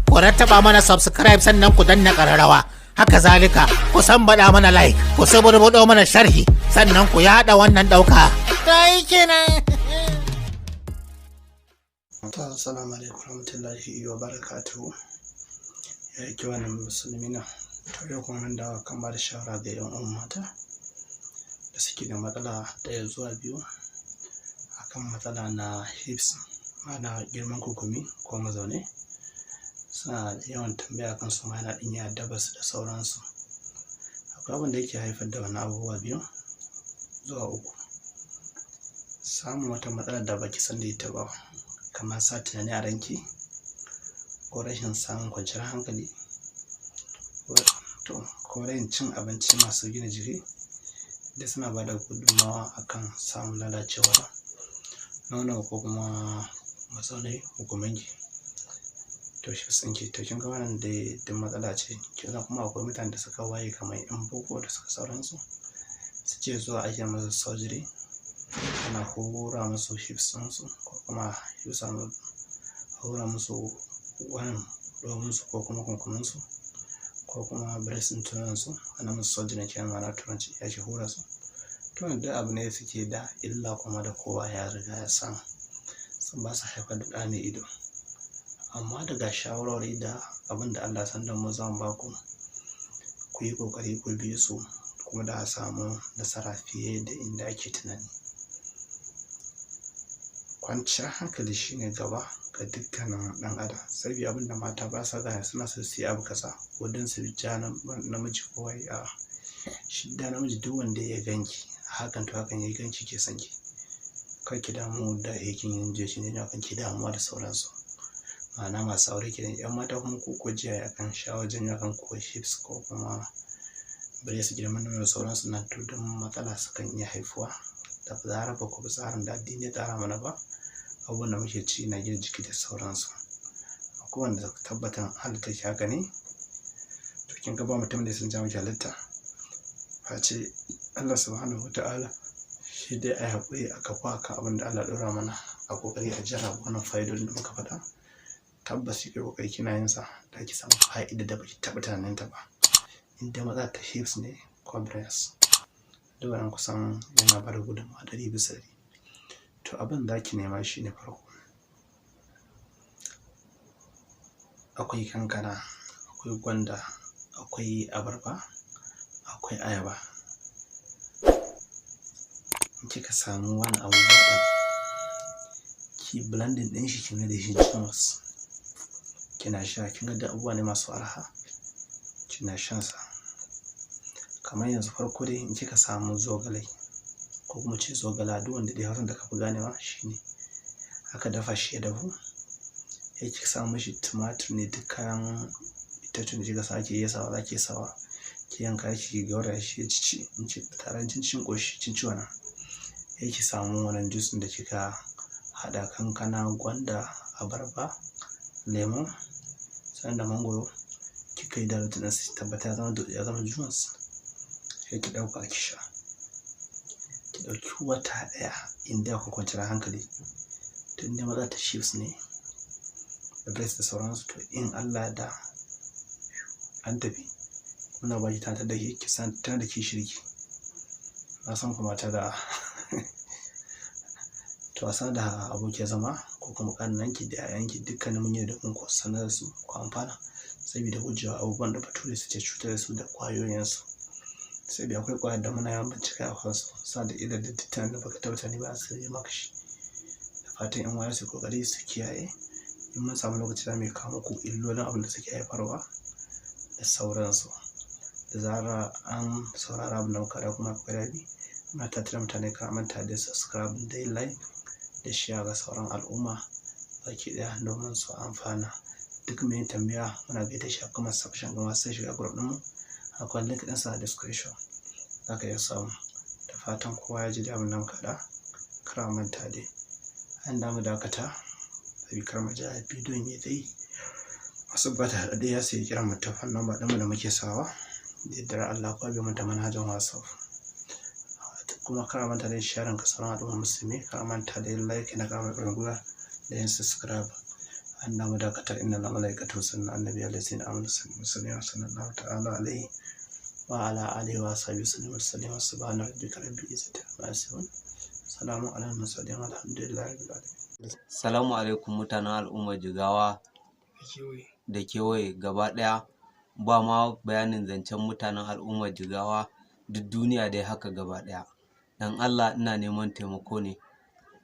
Ku rattaba mana subscribe, sannan ku danna ƙararrawa. Haka zalika, ku san baɗa mana like, ku suburbuɗo mana sharhi, sannan ku yaɗa wannan ɗauka. Ta yi kenan. To, assalamu alaikum warahmatullahi wabarakatuhu. Ya yake wannan musulmi na? To, yau kuma mun dawo kan ba da shawara ga 'yan uwan mata da suke da matsala ɗaya zuwa biyu akan matsala na hips, ma'ana girman kukumi ko mazaune. Suna yawan tambaya kan su ma yana ɗan iya dabas da sauransu. Akwai abin da yake haifar da wannan abubuwa biyu zuwa uku. Samun wata matsalar da baki san da ita ba, kamar sa tunani a ranki, ko rashin samun kwanciyar hankali, to ko rashin cin abinci masu gina jiki, duk suna ba da gudunmawa akan samun lalacewar nono ko kuma mazaunai hukumanki. To, hips ɗinki, to kin ga wannan dai duk matsala ce. Kin san kuma akwai mutanen da suka waye, kamar 'yan boko da suka sauransu, suke zuwa ake musu surgery, ana hura musu hips ɗinsu, ko kuma hura musu wannan ɗuwawunsu, ko kuma kunkuminsu, ko kuma breast ɗin tunansu, ana musu surgery kenan, ma'ana turanci ake hura su. To, wannan duk abu ne suke da illa, kuma da kowa ya riga ya san sun ba su haifar da ɗa mai ido. Amma daga shawarwari da abin da Allah san da mu zan ba ku, ku yi ƙoƙari ku bi su, kuma da a samu nasara fiye da inda ake tunani. Kwanciyar hankali shine gaba ga dukkanin ɗan adam. Saboda abin da mata ba sa gane, suna so su yi abu kaza ko don su ja namiji ko wai a'a. Shi da namiji, duk wanda ya ganki hakan, to hakan ya ganki ke son ki. Kar ki damu da yakin je shi ne kan ki damuwa da sauransu. Ma'ana masu aure kenan, 'yan mata kuma ku ku jiya akan shawar janyo kan ko hips ko kuma breast, girman nono da sauransu nan, to don matsala sukan iya haifuwa da zarar ba ku bi tsarin da addini ya tsara mana ba, abubuwan da muke ci na gina jiki da sauransu. Akwai wanda tabbatan halittar ki haka ne, to kin ga ba mutum da ya san ja miki halitta face Allah Subhanahu wa Ta'ala. Shi dai ai haƙuri a kafa akan abin da Allah ya ɗora mana, a ƙoƙari a jarraba wannan fa'idodin da muka faɗa. Tabbas ki ƙoƙari kina yin sa, da ki samu fa'ida da baki taɓa tunanin ta ba. In dai matsala ta hips ne ko breast, duk wannan kusan yana bada gudunmawa 100%. To, abin da ki nema shi ne, farko akwai kankana, akwai gwanda, akwai abarba, akwai ayaba. In kika samu wannan abubuwa ɗin, ki blending ɗin shi, ki mai da shi juice kina sha. Kin ga duk abubuwa ne masu arha, kina shan sa. Kamar yanzu, farko dai in kika samu zogale, ko kuma ce zogala, duk wanda dai Hausan da ka fi ganewa shine, aka dafa shi ya dahu, sai ki sa mishi tumatur ne, duk kayan itacen da kika san ake iya sawa zaki iya sawa, ki yanka shi, ki gauraya shi ya ci in ci tare cin cin ƙoshi, kin ci wannan. Sai ki samu wannan juice ɗin da kika haɗa kankana, gwanda, abarba, lemo, sannan da mangwaro, kika yi diluting ɗinsa, tabbata ya zama juice, sai ki ɗauka ki sha. Ki ɗauki wata ɗaya in dai akwai kwanciyar hankali. To, in dai matsala ta hips ne da breast da sauransu, to in Allah da an tafi, muna ba ki tunatar da ke, ki san tana da kishirki. Na san kuma mata da to a sanar da abokiyar zama ko kuma ƙannenki da 'ya'yanki, dukkanin mun yi da ku sanar da su ku amfana, saboda gujewa abubuwan da bature suke cutar da su da ƙwayoyinsu. Saboda akwai ƙwayar da muna yawan bincike a kansu, suna da illar da duk tunanin da baka taɓa tunani ba su yi maka shi. Da fatan 'yan uwa su yi ƙoƙari su kiyaye. In mun samu lokaci, za mu iya kawo muku illolin abin da suke haifarwa da sauransu. Da zarar an saurara abin da muka faɗa kuma kuka bi, muna tattara mutane, kar a manta da subscribe da like da share ga sauran al'umma baki ɗaya domin su amfana. Duk mai tambaya muna gaida shi a comment section. Ga masu shiga group ɗinmu, akwai link ɗinsa a description, za ka iya samu. Da fatan kowa ya ji da abin da muka faɗa. Kar a manta dai. An damu dakata, sabi kar mu ja bidiyon ya tsayi. Masu buƙatar haɗaɗɗe ya sai kiran mu ta phone number ɗinmu da muke sawa. Da yardar Allah ko bi mu ta manhajar WhatsApp. Kuma kar a manta da sharing ga sauran al'ummar musulmi. Kar a manta da yin like na ƙara ƙarfin gwiwa da yin subscribe. An namu dakata. Inna la malaikatu sunna annabi alaihi amanu sallallahu sallallahu ta'ala alaihi wa ala alihi wa sahbihi sallam sallam. Subhana rabbika rabbil izzati amma yasifun, salamun alal mursalin, walhamdulillahi rabbil alamin. Salamu alaikum mutanen al'ummar Jigawa da kewaye gaba ɗaya, ba ma bayanin zancen mutanen al'ummar Jigawa, duk duniya dai haka gaba ɗaya. Dan Allah ina neman taimako ne,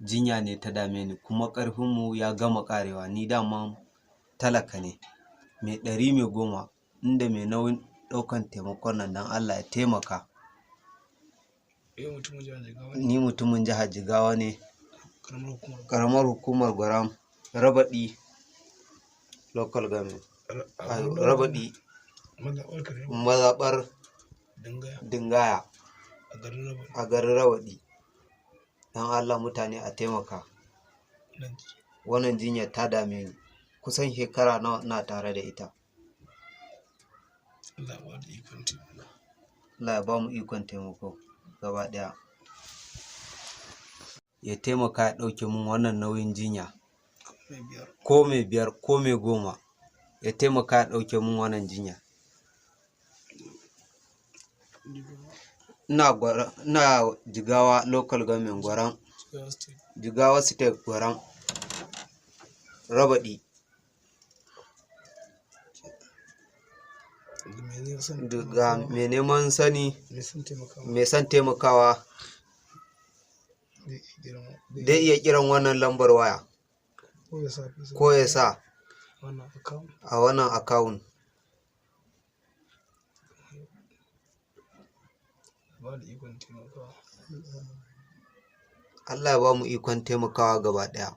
jinya ne ta dame ni kuma ƙarfinmu ya gama ƙarewa. Ni daman talaka ne, mai ɗari mai goma, inda mai nauyin ɗaukan taimakon nan, dan Allah ya taimaka. Ni mutumin jihar Jigawa ne, ƙaramar hukumar Gwaram, Rabaɗi Local Government, Rabaɗi, mazaɓar Dingaya, a garin Rabaɗi. Don Allah mutane a taimaka. Wannan jinyar ta dame ni, kusan shekara nawa ina tare da ita. Allah ya ba mu ikon taimako gaba ɗaya. Ya taimaka ya ɗauke min wannan nauyin jinya, ko mai biyar ko mai goma, ya taimaka ya ɗauke min wannan jinya. Ina Jigawa Local Government, Gwaram, Jigawa State, Gwaram, Rabaɗi. Ga mai neman sani, mai son taimakawa, zai iya kiran wannan lambar waya ko ya sa a wannan akawun. Allah ya ba mu ikon taimakawa gaba ɗaya.